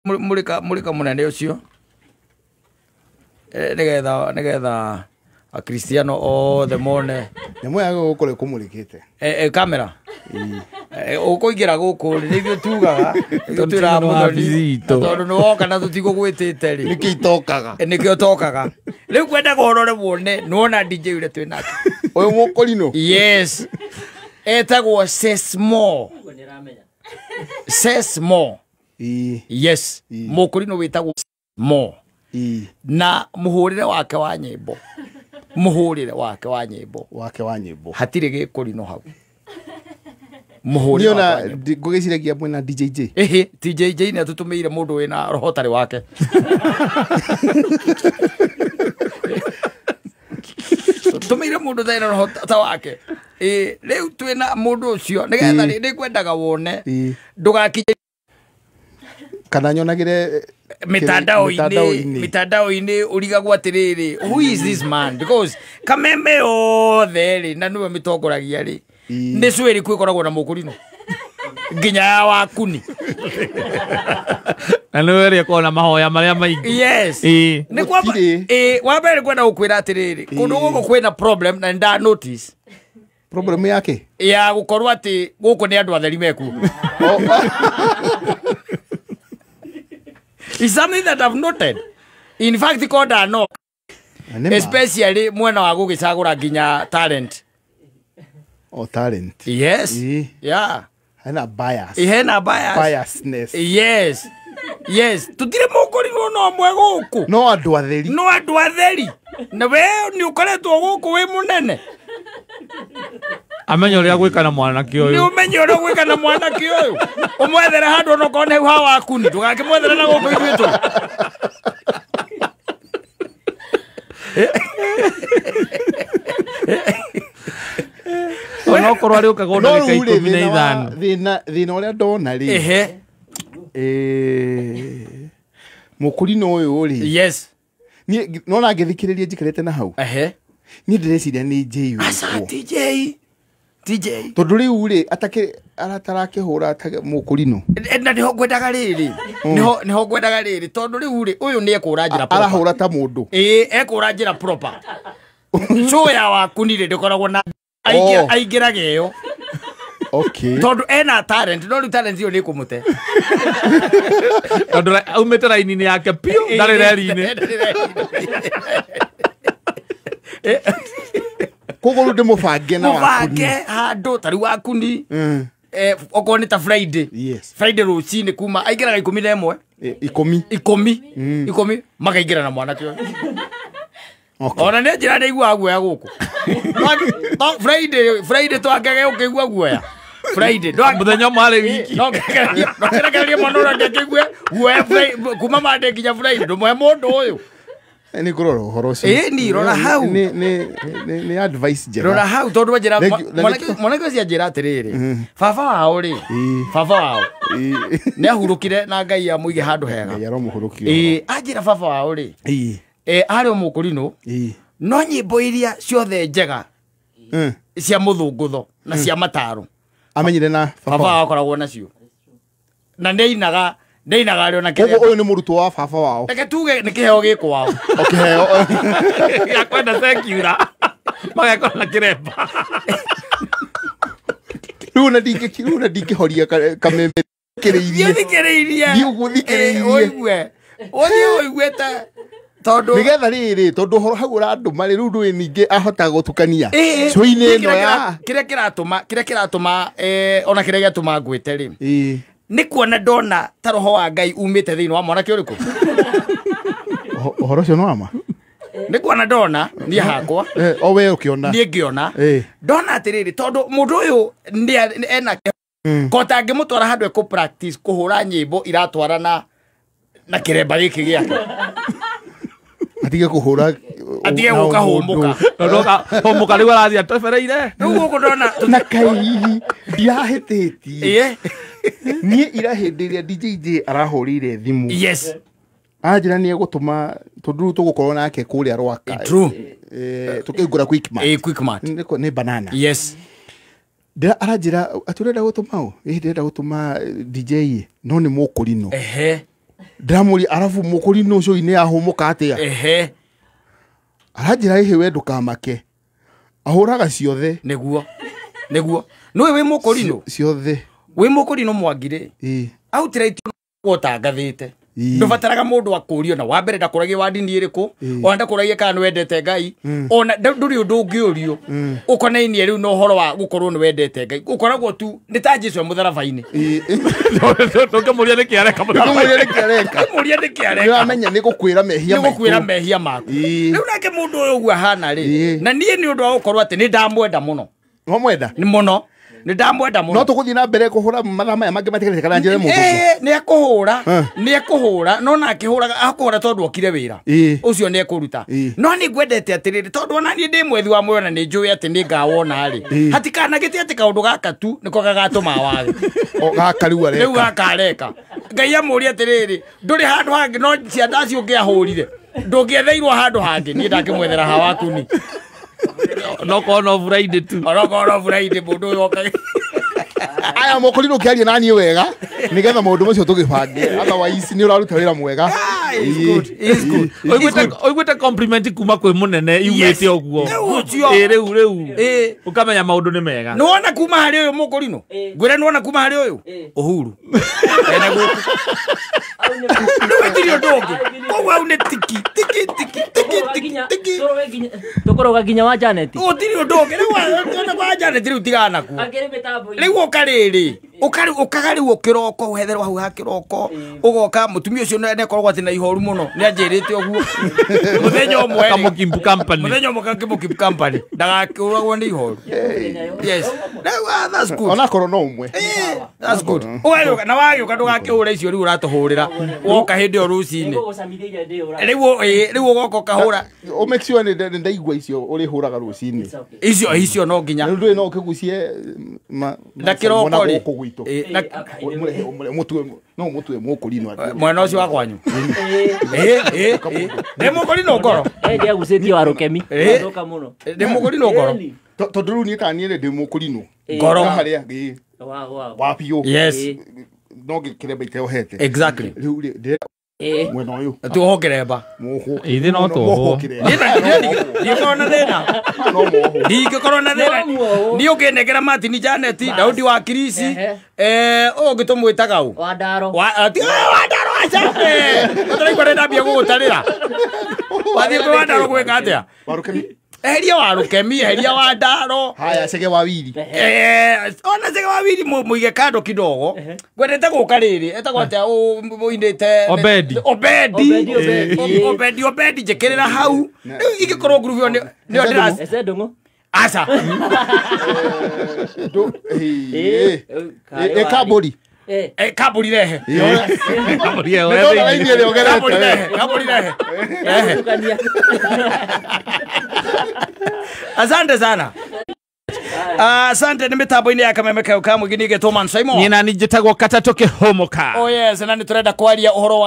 Mũrĩka mũnene ũcio nĩgetha akristiano othe mone nyamũ ya gũkũ kũmũrĩkĩte kamera ũkũingĩra gũkũ rĩ nĩithuĩ tugaga Tondũ tondũ nĩ woka na tũtigũgwĩtĩte rĩ nĩkĩo itokaga nĩkĩo tokaga rĩu kwendaga ũrore wone nĩwona DJ ũrĩa twĩ nake ũyũ mũkũrinũ. Yes, etagwo Sesmo. Sesmo. Yes, mũkũrinũ wĩtagwo Mo na mũhũrĩre wake wa nyĩmbo hatirĩ gĩkũrinũ hau. Mũhũrĩre wa nyĩmbo ngũgĩciragia mwena DJJ. Ĩhĩ, DJJ nĩ atũtũmĩire mũndũ wĩna roho tarĩ wake. Tũmĩire mũndũ tarĩ na roho ta wake. Rĩu twĩna mũndũ ũcio nĩgetha nĩngwendaga wone ndũgakinye kana nyonagire mitandao-inĩ ũrigagwo atĩrĩrĩ, who is this man, because kameme yothe rĩ na nĩwe mĩtongoragia rĩ nĩ cwĩrĩ kwĩkoragwo na mũkũrinũ nginya ya wakuni na nĩwe ĩrĩa ĩkoragwo na mahoya marĩa maingĩ. Yes, nĩ kwamba wa mbere kwenda gũkwĩra atĩrĩrĩ, kũndũ gũkũ kwĩna problem na nda notice problem yake ya gũkorwo atĩ gũkũ nĩ andũ atheri mekuo. It's something that I've noted. In fact, koda no. Especially mwena wa gũgĩcagũra nginya talent. Oh, talent. Yes. Yeah. Hena bias. Hena bias. Biasness. Yes. Yes. Tutire mũkũrinũ no mwe gũkũ. No andũ atheri. No andũ atheri. Na we nĩ ũkoretwo gũkũ wĩ mũnene. Amenye ũrĩa gwĩka na mwanake ũyũ. Nĩ ũmenye ũrĩa gwĩka na mwanake ũyũ. Ũmwethere handũ onokorwo nĩ hau ha wakuni, ndũgakĩmwethere na gũkũ ithuĩ tũrĩ. Onokorwo arĩũkaga ndagĩka 15. Thĩna ũrĩa ndona rĩ. Ehe. Mũkũrinũ ũyũ rĩ. Yes. Niĩ nona ngĩthikĩrĩria njikarĩte na hau. Ehe. Niĩ ndĩreciria nĩ J. Aca TJ. TJ. Tondũ rĩu rĩ atarakĩhũra mũkũrinũ. Na nĩho ngwendaga rĩrĩ. Nĩho ngwendaga rĩrĩ tondũ rĩu rĩ ũyũ nĩ ekũra njĩra proper. Arahũra ta mũndũ. Ĩĩ, ekũra njĩra proper. Show ya wakuni rĩ ndĩkoragwo na aingĩraga ĩyo. Okay. Tondũ ena talent, no rĩu talent ĩyo nĩ ĩkũmũte. Tondũ aumĩte raini-inĩ yake piũ, ndarĩ reri-inĩ. Koguo rĩu ndĩmũbange na wakuni. Mũbange handũ ta rĩu wakuni. Okorwo nĩ ta Friday. Yes. Friday rũcinĩ kuma aingĩraga 11. Ikũmi. Ikũmi makaingĩra na mwanake ũyũ. Okay. Ona nĩ njĩra ndaiguaga guoya gũkũ. Friday twangege ũkĩigua guoya. Friday mũthenya ũmwe harĩ wiki. No kĩrekererie mwana ũrĩa angĩkĩigue guoya kuma Monday nginya Friday ndũmũhe mũndũ ũyũ. Nĩ ngũrora ũhoro ũcio. Ĩĩ ni rora hau. Nĩ advice njega. Rora hau tondũ wanjĩra mwanake ũcio anjĩra atĩrĩrĩ, baba wao rĩ, baba wao nĩ ahurũkire na Ngai amũige handũ hega. Ngai aromũhurũkia. Ĩĩ anjĩra baba wao rĩ, arĩ o mũkũrinũ, no nyĩmbo iria ciothe njega cia mũthũngũtho na cia mataro amenyire na baba wao akoragwo nacio na nĩainaga arĩ ona kĩrĩa. Koguo ũyũ nĩ mũrutwo wa baba wao. Reke tuge nĩ kĩheo gĩ kwao. O kĩheo. Gĩa kwenda secular magekora na kĩremba. Rĩu ona ndingĩhoria kameme thikĩrĩirie. Thikĩrĩirie. Thiĩ ũguo thikĩrĩirie. Ũigue. Ũthiĩ ũigue ta tondũ nĩgetha rĩrĩ tondũ ũhoro hau ũrandũma rĩ rĩu ndũĩ ningĩ ahota gũtukania cũinĩ ĩno ya kĩrĩa kĩratũma ona kĩrĩa gĩatũma ngwĩte rĩ nĩ kuona ndona ta roho wa Ngai umĩte thĩinĩ wa mwanake ũrĩkũ. Ũhoro ũcio nĩ wa ma? Nĩ kuona ndona niĩ hakwa. O we ũkĩona. Niĩ ngĩona. Ndona atĩrĩrĩ tondũ mũndũ ũyũ nĩ ena kota angĩmũtwara handũ ekũ practice kũhũra nyĩmbo iratwarana na kĩremba gĩkĩ gĩake. Atige kũhũra atige gũka hũmũka. Tondũ hũmũka rĩu arathiĩ atebereire. Rĩu gũkũ ndona na kai ndirahĩtĩtie. Niĩ ira hĩndĩ ĩrĩa DJJ arahũrĩire thimũ. Yes. Anjĩra nĩ egũtũma tondũ rĩu tũgũkorwo nake kũrĩa Rwaka. True. Tũkĩhingũra Quickmart. Quickmart. Nĩ banana. Yes. Ndĩra aranjĩra atĩ ũrenda gũtũma ũ? Ĩ ndĩrenda gũtũma DJ no nĩ mũkũrinũ. Ehe. Ndĩramũria arabu mũkũrinũ ũcio inĩ ahũmũka atĩa. Ehe. Aranjĩra ĩhĩ we ndũkamake. Ahũraga ciothe. Nĩguo. Nĩguo. Nĩwe wĩ mũkũrinũ? Ciothe. Wĩ mũkũrinũ Mwangi-rĩ. Outright ũtangathĩte. Ndũbataraga mũndũ akũrio na wa mbere ndakũragia wa ndini ĩrĩkũ, ona ndakũragia kana nĩwendete Ngai, ona ndũrĩ ũndũ ũngĩũrio ũkonainie rĩu na ũhoro wa gũkorwo nĩwendete Ngai. Ũkoragwo tu nĩ ta Jesũ e mũtharaba-inĩ. Ndũngĩmũria nĩkĩ areka mũtharaba-inĩ. Ndũngĩmũria nĩkĩ areka. Nĩũramenya nĩ gũkwĩra mehia maitũ. Nĩ gũkwĩra mehia maku. Rĩu nake mũndũ ũyũ ũguo ahana rĩ, na niĩ nĩ ũndũ wa gũkorwo atĩ nĩ ndamwenda mũno. Wamwenda? Nĩ mũno. Nĩ ndamwenda mũno. No tũgũthiĩ na mbere kũhũra mathaa maya mangĩ matigarĩte kana njĩre mũndũ ũcio? Nĩ ekũhũra, nĩ ekũhũra, no na akĩhũraga akũhũra tondũ okire wĩra. Ũcio nĩ ekũruta. No nĩ ngwendete atĩrĩrĩ tondũ ona niĩ ndĩ mwethi wa muoyo na nĩ njũĩ atĩ nĩ ngawona rĩ. Hatikanagĩte atĩ kaũndũ gaka tu nĩko gagatũma wage. O gaka rĩu areka. Rĩu gaka areka. Ngai amũrie atĩrĩrĩ, ndũrĩ handũ hangĩ no cianda acio ũngĩahũrire. Ndũngĩetheirwo handũ hangĩ, niĩ ndangĩmwethera hawakuni. No kono Friday tu. No kono Friday mũndũ ũyũ okaga. Aya mũkũrinũ ũkĩaria na niĩ wega nĩgetha maũndũ macio tũgĩbange. Otherwise nĩ ũraruta wĩra mwega. It's good. It's good. Ũiguĩte compliment kuma kwĩ mũnene iumĩte ũguo. Rĩu rĩu. Ũkamenya maũndũ nĩ mega. Nĩwona kuma harĩ ũyũ mũkũrinũ? Ngwĩre nĩwona kuma harĩ ũyũ? Uhuru. Ene gũkũ. Rĩu gũtirĩ ũndũ ũngĩ. Koguo hau nĩ tiki tiki tiki tiki tiki tiki. Tũkũrũga nginya wa Janet. Gũtirĩ ũndũ ũngĩ. Rĩu wa Janet rĩu tigana nakuo. Rĩu ũka rĩrĩ. Ũkaga rĩu ũkĩroko ũhetherwo hau ha kĩroko. Ũgoka mũtumia ũcio nĩakoragwo atĩ na ihoru mũno. Nĩanjĩrĩte ũguo. Mũthenya ũmwe. Kamũkimbu company. Mũthenya ũmwe kamũkimbu company. Ndagakĩũragwo nĩ ihoru. Yes. That's good. Onakorwo no ũmwe. That's good. Ũgagĩũka na wagĩũka ndũgakĩhũra icio rĩu ũratũhũrĩra. Woka hĩndĩ ĩyo rũcinĩ. Rĩu ũgoka ũkahũra. Ũ make sure nĩ ndaigua icio ũrĩhũraga rũcinĩ. Icio no nginya. Rĩu ndũĩ no ũkĩgucie na kĩroko rĩ. No mũtue mũkũrinũ. Mwena ũcio wa kwanyu. Ndĩ mũkũrinũ ngoro. Ndiagucĩtie wa Rũkemi. Thũka mũno. Ndĩ mũkũrinũ ngoro. Tondũ rĩu niĩ ta niĩ ndĩ mũkũrinũ. Ngoro. Harĩa wa biũ. Yes. No kĩremba iteohete. Exactly. Rĩu rĩ mwena ũyũ. Tuoho kĩremba. Ithe no tuohwo. Ndingĩkorwo na thĩna. Ndingĩkorwo na thĩna. Niĩ ũngĩnengera Martin Janet, Daudi wa Kirisi, ũyũ ũngĩ tũmwĩtaga ũ? Wandaro. Wandaro aca. Ũtaraigua ndambia gũgũtarĩra. Wathiĩ kwĩ Wandaro gwĩka atĩa? Eheria wa Rũkemi, eheria wa Ndaro. Haya Chege wa Wiri. Ona Chege wa Wiri mũige kando kidogo. Ngwendete gũka rĩrĩ, etagwo atĩa ũinĩte Obedi. Obedi. Obedi Obedi njĩkĩrĩra hau. Rĩu ingĩkorwo ngurubu ĩyo nĩyo ndĩra. Ese ndũng'ũ. Aca. Kaburi. Kaburi rehe. Kaburi rehe. Kaburi rehe. Kaburi rehe. Asante sana. Asante nĩ mĩtambo-inĩ ya Kameme Kayũ ka Mũingĩ nĩ Thomas Simon. Niĩ na niĩ njĩtagwo Katatũ Kĩhũmũka. Oh yes, na nĩ tũrenda kwaria ũhoro wa